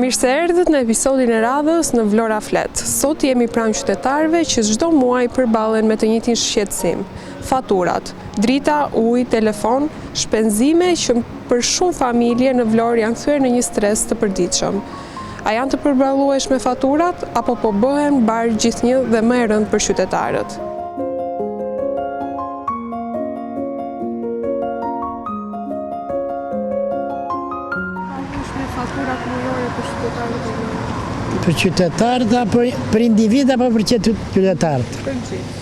Mirë se erdhët në episodin e radhës në Vlora Flet. Sot jemi pranë qytetarëve që çdo muaj përballen me të njëjtin shqetësim, faturat. Drita, ujë, telefon, shpenzime që për shumë familje në Vlorë janë kthyer në një stres të përditshëm. A janë të përballueshme faturat apo po bëhen barrë gjithnjë dhe më e rëndë për qytetarët? Faturat mujore për qytetarët e Vlorës? Për qytetarët apo për individ apo për qytetarët? Për gjithë.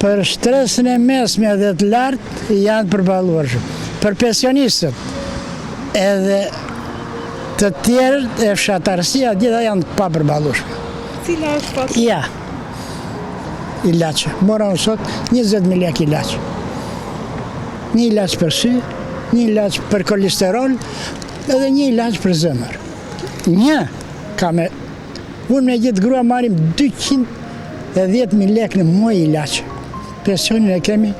Për shtresën e mesme dhe të lartë janë të përballueshme. Për pensionistët edhe të tjerët e fshatarësia gjitha janë të papërballueshme. Cila është fatura? Ja. Ilaçe. Mora unë sot 20.000 lekë ilaç. Një ilaç për sy, një ilaç për kolesterol edhe një ilaç për zemër. Një ka me Unë me gjithë grua marrim 210.000 lekë në muaj ilaç. Pensionin e kemi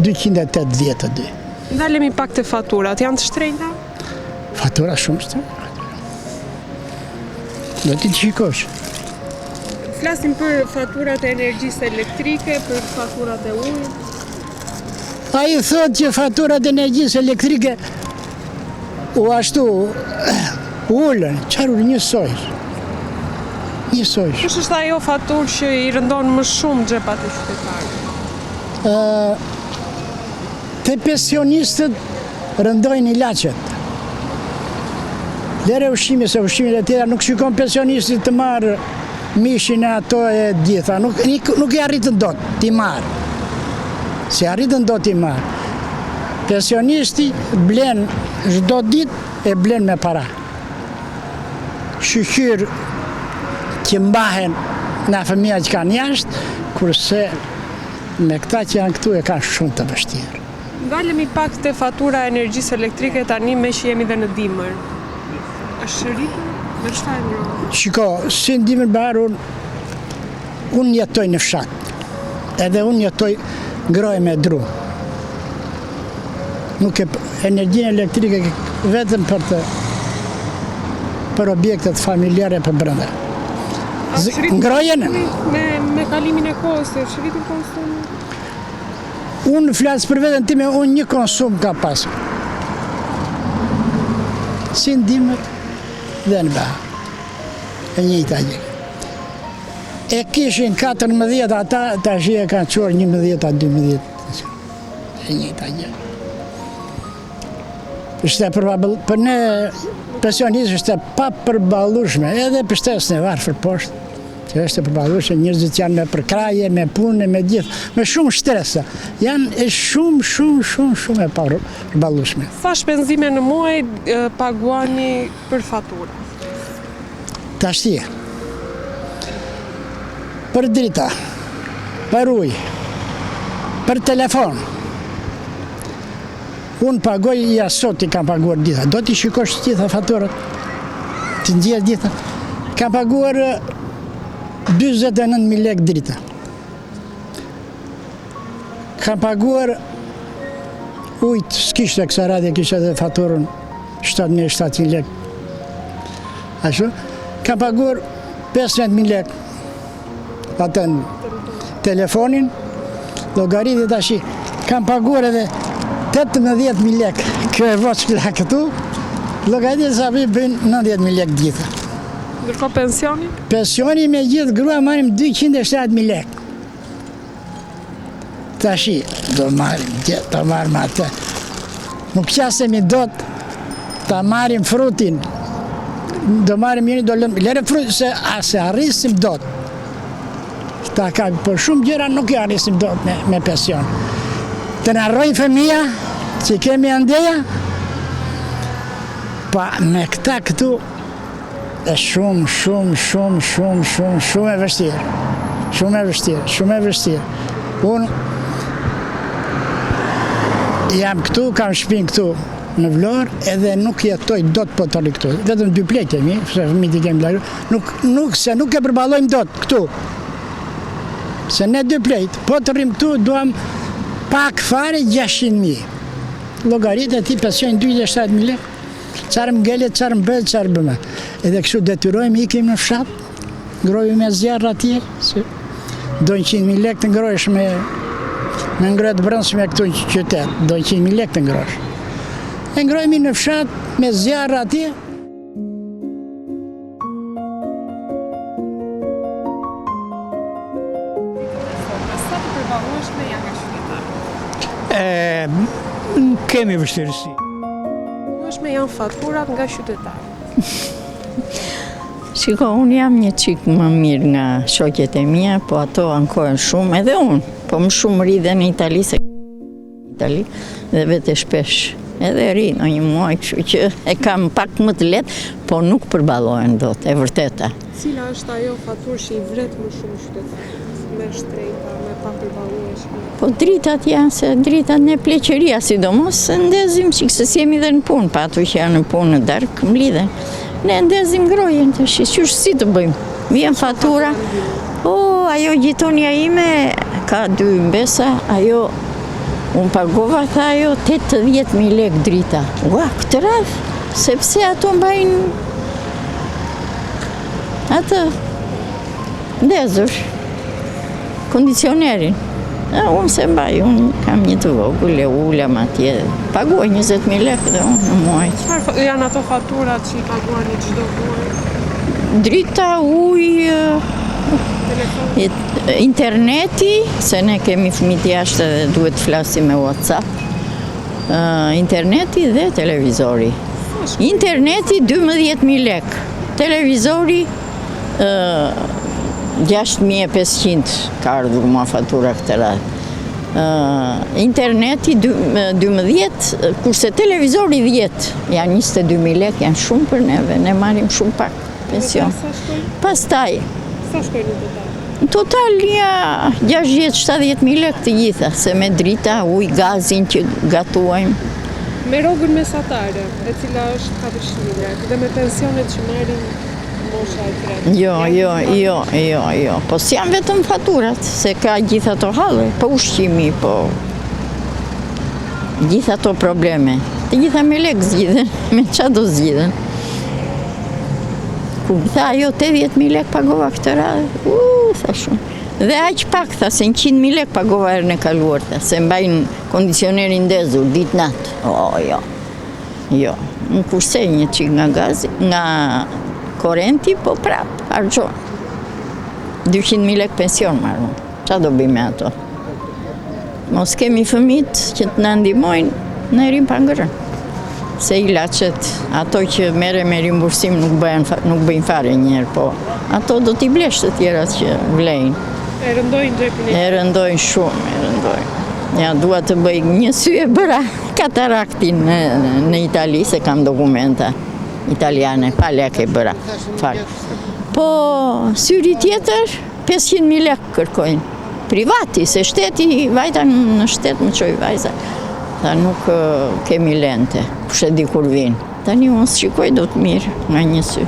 282. Ndalemi pak te faturat, janë të shtrenjta? Fatura shumë shtrenjta. Do ti të shikosh. Flasim për faturat e energjisë elektrike, për faturat e ujit. Ai thotë që faturat e energjisë elektrike U ashtu, u ulën, çfarë ulën njësoj. Njësoj. Kush është ajo faturë që i rëndon më shumë xhepat e qytetarëve? Ë te pensionistët rëndojnë ilaçet. Lëre ushqimi, se ushqimet e tjera nuk shikon pensionisti të marrë mishin e ato e gjitha, nuk, nuk i arritën dot t'i marrë. S'i arritën dot t'i marrë. Pensionisti blen çdo ditë e blen me para. Shyqyr që mbahen nga fëmija që kanë jashtë, kurse me këta që janë këtu e kanë shumë të vështirë. Ndalemi pak te fatura e energjisë elektrike tani meqë jemi dhe në dimër. Është rritur? Me çfarë ngroheni? Shiko, si në dimër bahar unë unë jetoj në fshat. Edhe unë jetoj ngrohem me dru. Nuk e energjinë elektrike vetëm për të për objektet familjare për brenda. Ngrohjen me me kalimin e kohës, është rritur konsumi? Unë flas për veten time, unë një konsum kam pasur. Si në dimër dhe në bahar. E njëjta gjë. E kishin 14 ata, tash e kanë çuar 11 a 12. E njëjta gjë. Është e përball, për ne pensionistë është e papërballueshme, edhe për shtresën e varfër poshtë, që është e përballueshme, njerëzit janë me përkrahje, me punë, me gjithë, me shumë shtresa. Janë e shumë, shumë, shumë, shumë e papërballueshme. Sa shpenzime në muaj paguani për fatura? Tashti, për drita, për ujë, për telefon, unë pagoj, ja sot i kam paguar gjitha, do t'i shikosh gjitha faturat, t'i nxjerr gjitha, kam paguar 49.000 lekë drita. Kam paguar ujt, s'kishte kësaj radhe, kishte edhe faturën 7700 lekë. Ashtu, kam paguar 15000 lekë atë telefonin, llogaritë tashi, kam paguar edhe 18000 lekë, kjo e voçkla këtu, llogaritë sa vi bëjnë 90000 lekë gjitha. Ndërkohë pensioni? Pensioni me gjithë grua marrim 270.000 lekë. Tashi, do marrim, do marrim atë. Nuk qasemi dot ta marrim frutin. Do marrim njëri, do lëmë, lëre frutin, se as e arrisim dot. Ta ka, për shumë gjëra nuk e arrisim dot me, me pension. Të na rrojnë fëmija, që kemi andeja, pa me këta këtu, Është shumë, shumë, shumë, shumë, shumë, shumë e vështirë. Shumë e vështirë, shumë e vështirë. Unë jam këtu, kam shpinë këtu në Vlorë, edhe nuk jetoj dot po të rri këtu. Vetëm dy pleqtë e mi, se fëmijët i kemi larg, nuk, nuk, se nuk e përballojmë dot këtu. Se ne dy pleqtë, po të rrim këtu, duam pak fare 600.000. Llogaritë ti pension 270.000 lekë. Çfarë më ngelet, çfarë më bëhet, çfarë bëmë. Edhe kështu detyrohemi ikim në fshat, ngrohemi me zjarr atje, se do 100.000 lekë të ngrohesh me me ngrohje të brendshme këtu në qytet, do 100.000 lekë të ngrohesh. E ngrohemi në fshat me zjarr atje. Sa të përballueshme janë nga qytetarët? E, kemi vështirësi. Përballueshme janë faturat nga qytetarët. Shiko, unë jam një çikë më mirë nga shoqet e mia, po ato ankohen shumë, edhe unë, po më shumë rri dhe në Itali se Itali dhe vete shpesh edhe rri në një muaj, kështu që e kam pak më të lehtë, po nuk përballohen dot, e vërteta. Cila është ajo faturë që i vret më shumë qytetarët? Më e shtrenjta, më e papërballueshme? Po dritat janë, se dritat ne pleqëria, sidomos, se ndezim çikë, se s'jemi dhe në punë, pa ato që janë në punë në darkë, mblidhen. Ne ndezim ngrohjen tash, qysh si të bëjmë? Vjen fatura, o, ajo gjitonja ime, ka dy mbesa, ajo, unë pagova, tha ajo, 80.000 lek drita. Ua, këtë radhë, sepse ato mbajnë atë ndezur kondicionerin. E, unë s'e mbaj, unë kam një të vogël, e ulem atje, paguaj 20.000 lekë dhe unë në muaj. Çfarë janë ato faturat që i paguani çdo muaj? Drita, ujë, interneti, se ne kemi fëmijët jashtë dhe duhet të flasim me Whatsapp, interneti dhe televizori. Interneti 12.000 lekë, televizori 6500 ka ardhur mua fatura këtë radhë. Interneti 12, kurse televizori 10, janë 22.000 lekë, janë shumë për neve, ne marrim shumë pak pension. Pastaj, Sa shkojnë në total? Në total ja 60-70.000 lekë të gjitha, se me drita, ujë, gazin që gatuajmë. Me rrogën mesatare, e cila është 400.000 lekë, dhe me pensionet që marrin mosha e tretë. Jo, jo, jo, jo, jo. Po s'janë vetëm faturat, se ka gjithë ato halle, po ushqimi, po gjithë ato probleme. Të gjitha me lekë zgjidhen, me ça do zgjidhen. Kur më tha ajo 80.000 lekë pagova këtë radhë, u, tha shumë. Dhe aq pak, tha, se 100.000 lekë pagova herën e kaluar, tha, se mbajnë kondicionerin ndezur, ditë natë. O, jo, jo, unë kursej një çikë nga gazi, nga korenti, po prap, harxhon. 200.000 lekë pension marr unë, ça do bëj me ato? Mos kemi fëmijët që të na ndihmojnë, ne rrimë pa ngrënë. Se ilaçet, ato që merren me rimbursim nuk bëjnë nuk bëjnë fare një herë, po ato do t'i blesh të tjerat që vlejnë. E rëndojnë xhepin e E rëndojnë shumë, e rëndojnë. Ja dua të bëj një sy e bëra kataraktin në, në Itali se kam dokumenta italiane, pa lekë e bëra. Fal. Po syri tjetër 500.000 lekë kërkojnë. Privati, se shteti, vajta në shtet më çoi vajza. Tha nuk kemi lente, kush e di kur vijnë. Tani unë s'shikoj dot mirë nga një sy.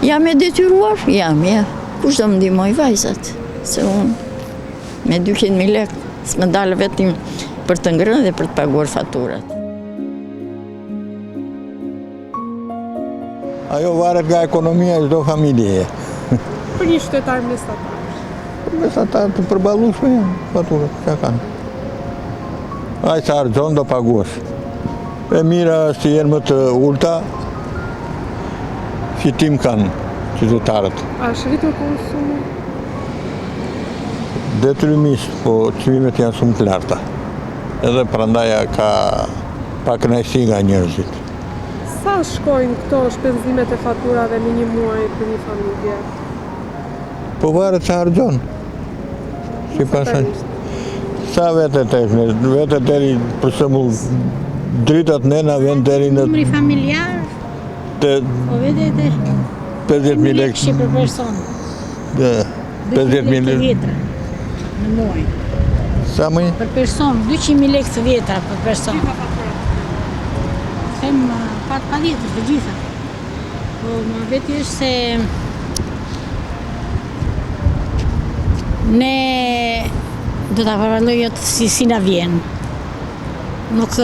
Jam e detyruar? Jam, ja. Kush do më ndihmojë vajzat? Se unë me 200.000 lekë s'më dalë vetëm për të ngrënë dhe për të paguar faturat. Ajo varet nga ekonomia e çdo familjeje. Për një qytetar mesatar. Mesatar të përballueshme janë faturat, çka kanë. Aq sa harxhon do paguash. E mira është të jenë më të ulta, fitim kanë qytetarët. A është rritur konsumi? Detyrimisht, po çmimet janë shumë të larta. Edhe prandaj ka pakënaqësi nga njerëzit. Sa shkojnë këto shpenzimet e faturave në një muaj për një familje? Po varet sa harxhon. Sipas Sa vete të ne, vete deri për shembull dritat ne na vjen deri në Numri familjar. Te po vete te 50000 lekë për person. Dhe 50000 lekë në muaj. Sa më? Për person 200000 lekë të vjetra për person. Them pa patjetër të gjitha. Po muhabeti është se ne do ta përballojmë si si na vjen. Nuk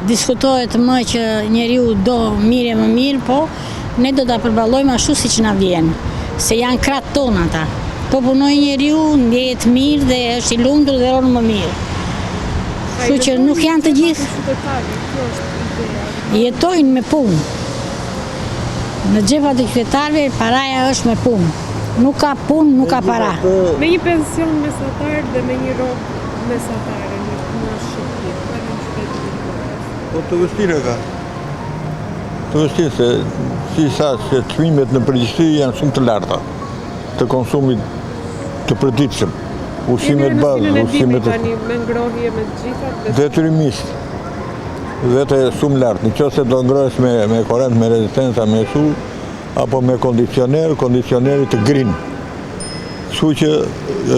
diskutohet më që njeriu do mirë e më mirë, po ne do ta përballojmë ashtu siç na vjen, se janë krahët tonë ata. Po punoi njeriu, ndjehet mirë dhe është i lumtur dhe rron më mirë. Kështu që nuk janë të gjithë. Jetojnë me punë. Në xhepat e qytetarëve paraja është me punë. Nuk ka punë, nuk ka para. Me një pension mesatar dhe me një rrogë mesatare në në Shqipëri, po edhe në qytetin e Vlorës. Po të vështirë e ka. Të vështirë se si tha se çmimet në përgjithësi janë shumë të larta të konsumit të përditshëm. Ushqimet bazë, ushqimet tani me ngrohje me të gjitha dhe detyrimisht vete shumë lart. Në qoftë se do ngrohesh me me korrent, me rezistenca, me su, apo me kondicioner, kondicioneri të grin. Kështu që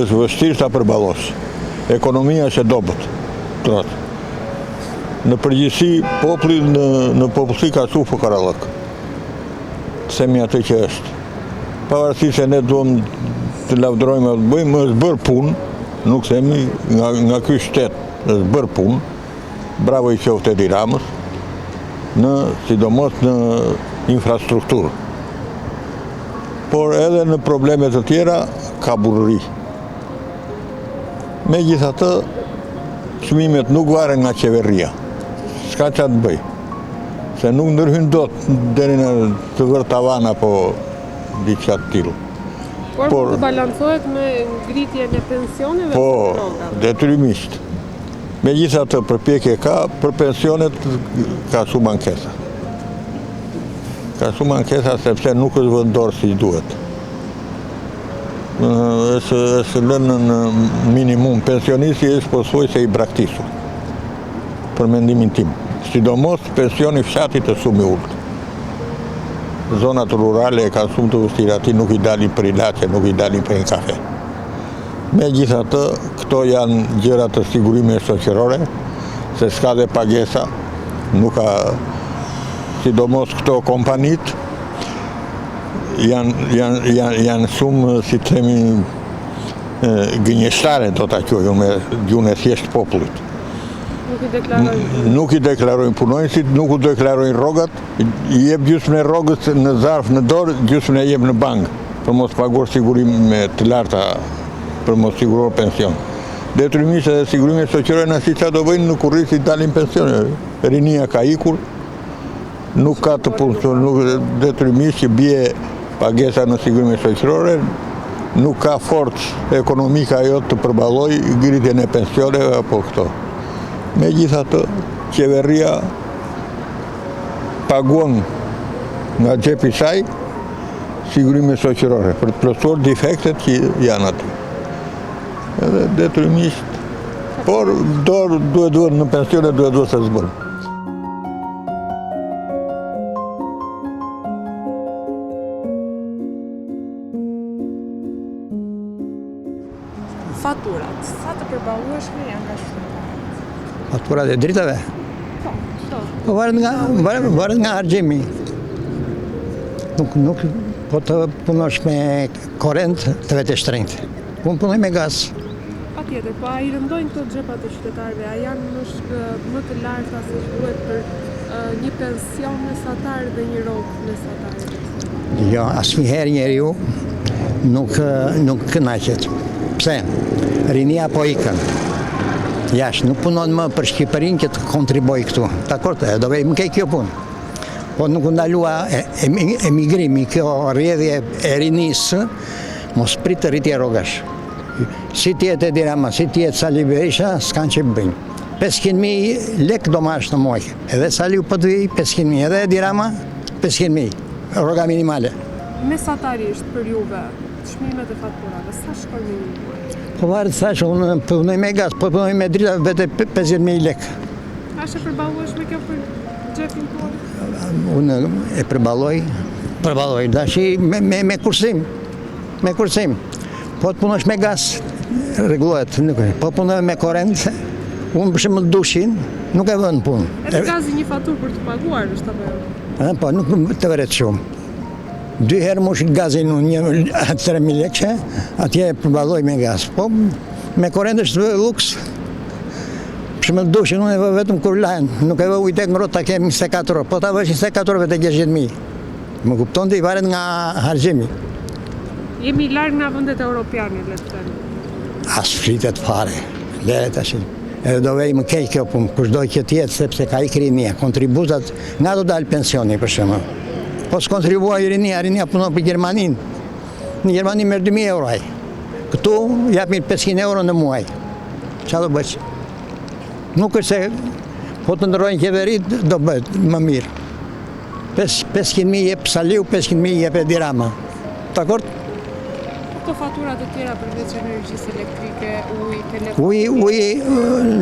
është vështirë ta përballosh. Ekonomia është e dobët. Trotë. Në përgjithësi, populli në, në popullsi ka shumë fukarallëk. Të themi atë që është. Pavarësisht se ne duam të lavdërojmë e të bëjmë, është bërë punë, nuk themi nga, nga ky shtet, është bërë punë, Bravo i qoftë Edi Ramës, në, sidomos në infrastrukturë. Por edhe në probleme të tjera ka burrëri. Megjithatë, çmimet nuk varen nga qeveria. S'ka ça të bëjë. Se nuk ndërhyn dot deri në të vërë tavan apo diçka të tillë. Por, Por të balancohet me ngritjen e pensioneve po, dhe rrogave. Detyrimisht. Megjithatë përpjekje ka, për pensionet ka shumë ankesa. Ka shumë ankesa sepse nuk është vënë dorë si duhet. Është, është lënë në minimum, pensionisti është pothuajse i braktisur, për mendimin tim. Sidomos pensioni i fshatit është shumë i ulët. Zonat rurale e kanë shumë të vështirë, atij nuk i dalin për ilaçe, nuk i dalin për një kafe. Megjithatë, këto janë gjëra të sigurimeve shoqërore, se s'ka dhe pagesa, nuk ka, sidomos këto kompanitë, janë, janë, janë, janë shumë, si të themi, gënjeshtare, do ta quaj me gjuhën e thjeshtë të popullit. Nuk i deklarojnë. Nuk i deklarojnë punonjësit, nuk u deklarojnë rrogat, i jep gjysmën e rrogës në zarf në dorë, gjysmën e jep në bankë. për mos paguar sigurime të larta, për mos siguruar pension. Detyrimisht edhe sigurimet shoqërore në si ça do bëjnë në kurriz i dalin pensione. Rinia ka ikur, nuk ka të punësuar, nuk detyrimisht që bie pagesa në sigurime shoqërore, nuk ka forcë ekonomike ajo të përballojë ngritjen e pensioneve apo këto. Megjithatë, qeveria paguan nga xhepi i saj, sigurime shoqërore, për të plotësuar defektet që janë aty. Edhe detyrimisht, por dorë duhet duhet në pensione, duhet duhet se s'bën. Faturat, sa të përballueshme janë nga qytetarët? Faturat e dritave? Po, po. Po varet nga varet, varet nga harxhimi. Nuk nuk po të punosh me korrent të vete shtrenjtë. Unë punoj me gaz. Patjetër, po a i rëndojnë këto xhepat e qytetarëve? A janë më më të larta se ç'duhet për një pension mesatar dhe një rrogë mesatare? Jo, asnjëherë njeriu nuk nuk kënaqet. Pse? Rinia po ikën. Jashtë, nuk punon më për Shqipërinë që të kontribuojë këtu. Dakord, e do vejë më keq kjo punë. Po nuk u ndalua emigrimi, kjo rrjedhje e rinisë, mos prit rritje rrogash. Si të jetë Edi Rama, si të jetë Sali Berisha, s'kanë ç'i bëjnë. 500.000 lek do marrësh në muaj. Edhe Saliu po të vijë 500.000, edhe Edi Rama 500.000, rroga minimale. Mesatarisht për juve, çmimet e faturave, sa shkojnë në një muaj? Po varet thashë, unë punoj me gaz, po punoj me drita, vete 50.000 lek. A është e përballueshme kjo për xhepin tuaj? Unë e përballoj, përballoj, dashi me, me, me kursim, me kursim. Po të punosh me gaz, rregullohet, nuk e. Po punoj me korrent, unë për shembull dushin, nuk e vë në punë. Edhe gazi një faturë për të paguar është apo jo? Po, nuk të vret shumë. Dy herë mush gazin unë një 3000 lekëshe, atje e përballoj me gaz. Po, me korrent është luks. shembull dushin unë e vë vetëm kur lahem, nuk e vë ujë të ngrohtë ta kem 24 orë. Po ta vësh 24 orë vete 60.000. Më kupton ti varet nga harxhimi. Jemi larg nga vendet europiane, le të themi. As flitet fare. Lere tash. Edhe do vejë më keq kjo punë, kushdo që të jetë, sepse ka ikë rinia, kontributat, nga do dalë pensioni për shembull. Po s'kontribuoi rinia, rinia punon për Gjermaninë. Në Gjermani merr 2000 euro ai. Këtu japin 500 euro në muaj. Ça do bësh? Nuk është se po të ndërrojnë qeveritë do bëhet më mirë. 500.000 jep Saliu, 500.000 jep Edi Rama. Dakord? Po këto fatura të tjera përveç energjisë elektrike, ujë, telefon... Uji, uji,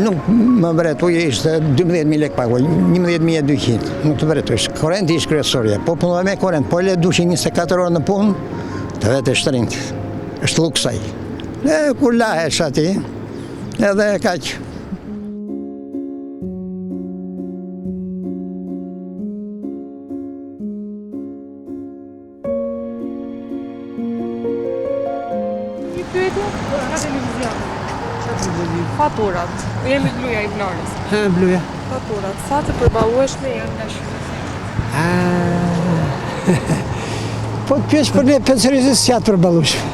nuk më vret, uji ishte 12.000 lek paguaj, 11.200, nuk të vret është. Korenti ishte kryesorja, po punove me korent, po le dushin 24 orë në punë, të vete shtrenjtë, është luks ai. E, kur lahesh aty, edhe kaq. Një pyetje nga televizioni. Faturat. Jemi Bluja i Vlorës. Ha, Bluja. Faturat, sa të përballueshme janë nga qytetarët? Po të pyes për ne pensionistët s'janë të përballueshme.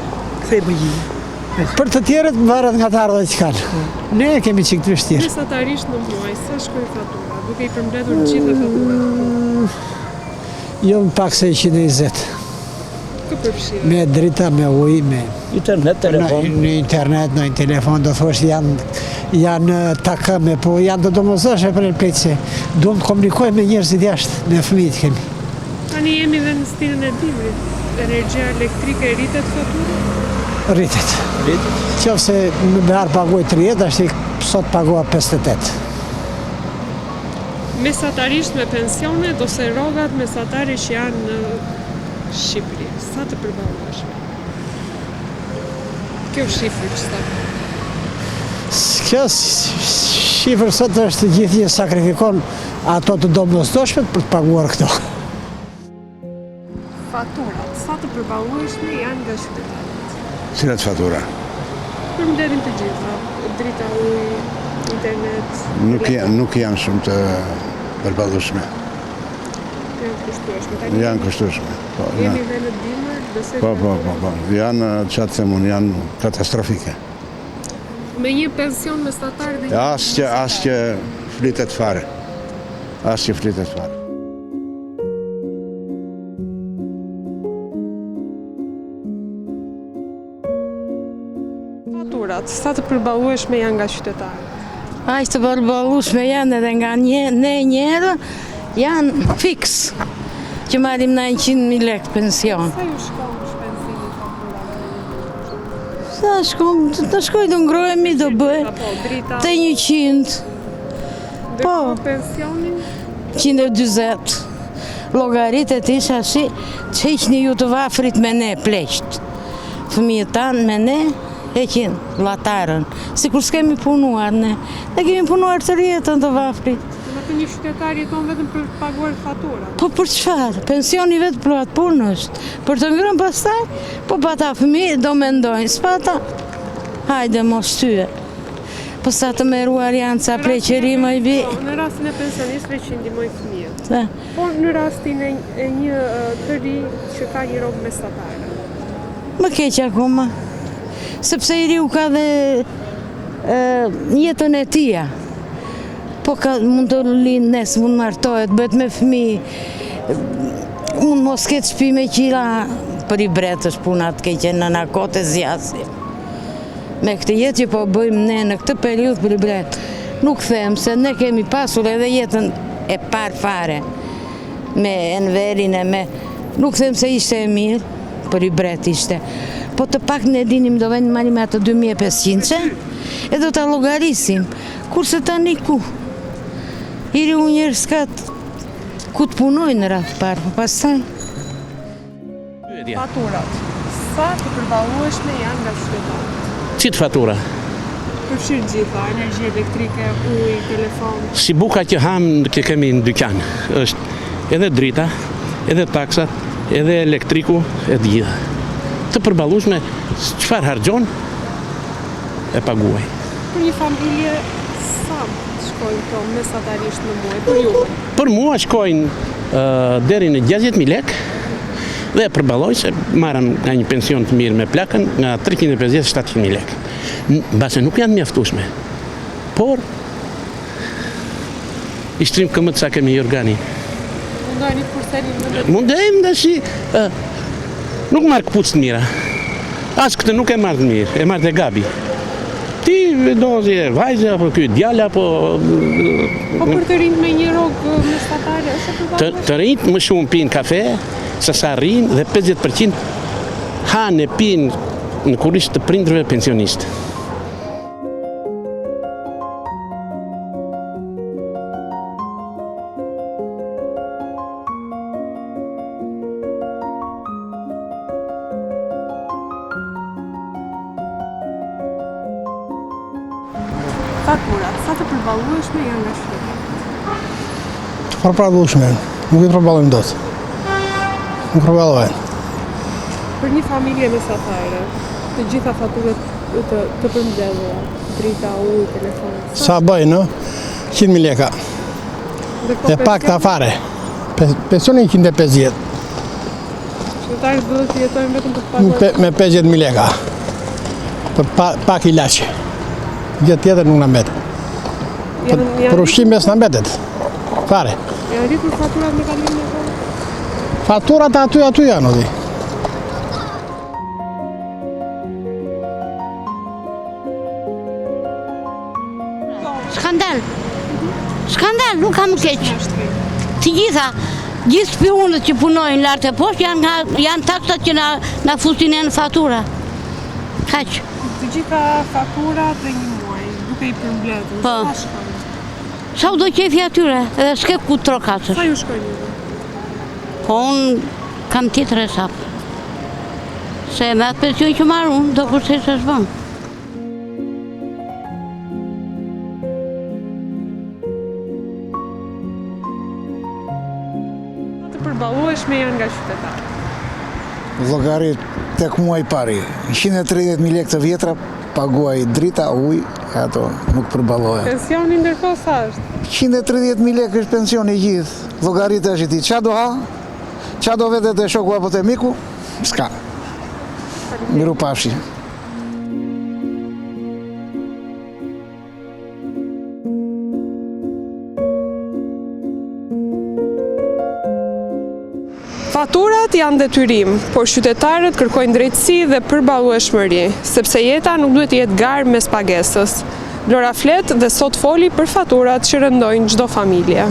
Kthej përgjigje. Për të tjerët varet nga të ardhurat që kanë. Ne e kemi çik të vështirë. Mesatarisht në muaj, sa shkojnë faturat, duke i përmbledhur të gjitha faturat? Jo më pak se 120. Kë përfshirë? Me drita, me ujë, me... Internet, telefon. Në internet, në telefon, do thuash janë janë takëme, po janë të domosdoshme për në se duam të komunikojmë me njerëzit jashtë, me fëmijët kemi. Tani jemi dhe në stinën e dimrit, energjia elektrike rritet fatura? Rritet. Rritet. Qoftë se në behar paguaj 30, ashtu sot pagua 58. Mesatarisht me pensionet ose rrogat mesatare që janë në Shqipëri, sa të përballueshme? Kjo shifër që sa Kjo shifër sot është gjithnjë sakrifikon ato të domosdoshmet për të paguar këto. Faturat, sa të përballueshme janë nga qytetarët? Cilat fatura? Përmbledhim të gjitha, drita, ujë, internet. Nuk janë, nuk janë shumë të përballueshme. Janë të kushtueshme. Tani janë kushtueshme. Po, jemi dhe në dimër, besoj. Po, po, po, po. Janë, çfarë të them unë, janë katastrofike. Me një pension mesatar dhe një As që, as që flitet fare. As që flitet fare. Faturat, sa të përballueshme janë nga qytetarët? Aq të përballueshme janë edhe nga një, ne njerë, janë fiks, që marrim 900.000 lekë pension. Sa ju shkon shpenzimi faturave? Sa shkon, të shkoj të ngrohemi do bëj, Po, drita. te 100. Po. Pensionin? 140. Llogaritë e isha si, që hiqni ju të vafrit me ne, pleqt. Fëmijët tanë me ne, heqin llatarën. Sikur s'kemi punuar ne. Ne kemi punuar tërë jetën të vafrit. Domethënë një qytetar jeton vetëm për të paguar faturat. Po për çfarë? Pensioni vetë për atë punë është. Për të ngrënë pastaj, po pata fëmijë do mendojnë. S'pata, hajde mos tye. Po sa të mjeruar janë ca pleqëri më i bi. Po, në rastin e pensionistëve që i ndihmojnë fëmijët. Po në rastin e një të ri që ka një rrogë mesatare. Më keq akoma. Sepse i riu ka dhe jetën e tija. Po ka mund të lindë nesër, mund martohet, bëhet me fëmijë. Mund mos ketë shtëpi me qira, për ibret është puna të keqe në kot e zgjasim. Me këtë jetë që po bëjmë ne në këtë periudhë për ibret, nuk them se ne kemi pasur edhe jetën e parë fare me Enverin e me nuk them se ishte e mirë, për ibret ishte. Po të pak ne dinim do venim marrim atë 2500 e do ta llogarisim. Kurse tani ku? I riu njëherë s'ka ku të punojë në radhë parë, po pastaj Faturat, sa të përballueshme janë nga qytetarët? Cilat fatura? Përfshirë gjitha, energji elektrike, ujë, telefon. Si buka që hamë që kemi në dyqan, është edhe drita, edhe taksat, edhe elektriku, e të gjitha. Të përballueshme, çfarë harxhon, e paguaj. Për një familje, Sa shkojnë këto mesatarisht në muaj për ju? Për mua shkojnë deri në 60.000 lek dhe e përballoj se marrim nga një pension të mirë me plakën nga 350-700.000 lek. Mbase nuk janë mjaftueshme, por i shtrim këmbët sa kemi jorgani. Mundoheni të kurseni në mënyrë? Mundohem dhe si nuk marr këpucë të mira. As këtë nuk e marr të mirë, e marr te Gabi. Ti do si e vajzë apo ky djalë apo Po për të rinjtë me një rrogë mesatare është e përballueshme? Të rinjtë më shumë pinë kafe se sa rrinë dhe 50% hanë e pinë në kurriz të prindërve pensionistë. Faturat, sa të përballueshme janë nga qytetarët? Të papërballueshme, nuk i përballojmë dot. Nuk përballohen. Për një familje mesatare, të gjitha faturat të, të përmbledhura, drita, ujë, telefon. Sa bëjnë, ë? 100.000 leka. E pakta fare. Pensioni 150. Qytetarët duhet të jetojnë vetëm për të paguar. Me 50.000 leka. Për pa, pak ilaçe. Gjë tjetër nuk na mbetet. Për, për ushqim s'na mbetet. Fare. Janë rritur faturat me kalimin e kohës? Faturat aty aty janë, odi. Skandal. Skandal, nuk kam keq. Të gjitha, gjithë spiunët që punojnë lart e poshtë janë nga janë taksat që na na fusin në fatura. Kaq. Të gjitha faturat në një muaj, duke i përmbledhur, po. sa shkojnë? Sa u do qefi atyre, edhe s'ke ku trokasësh. Sa ju shkojnë ju? Po unë kam tjetër hesap. Se me atë pension që marr unë, do kursej se s'bën. Të përballueshme janë nga qytetarët. Llogarit tek muaji i parë, 130.000 lekë të vjetra paguaj drita, ujë, e ato nuk përballohen. Pensioni ndërkohë sa është? 130.000 lekë është pensioni i gjithë. Llogarit tash ti, ça do ha? Ça do vete te shoku apo te miku? S'ka. Mirupafshim. Faturat janë detyrim, por qytetarët kërkojnë drejtësi dhe përballueshmëri, sepse jeta nuk duhet të jetë garë mes pagesës. Vlora flet dhe sot foli për faturat që rëndojnë çdo familje.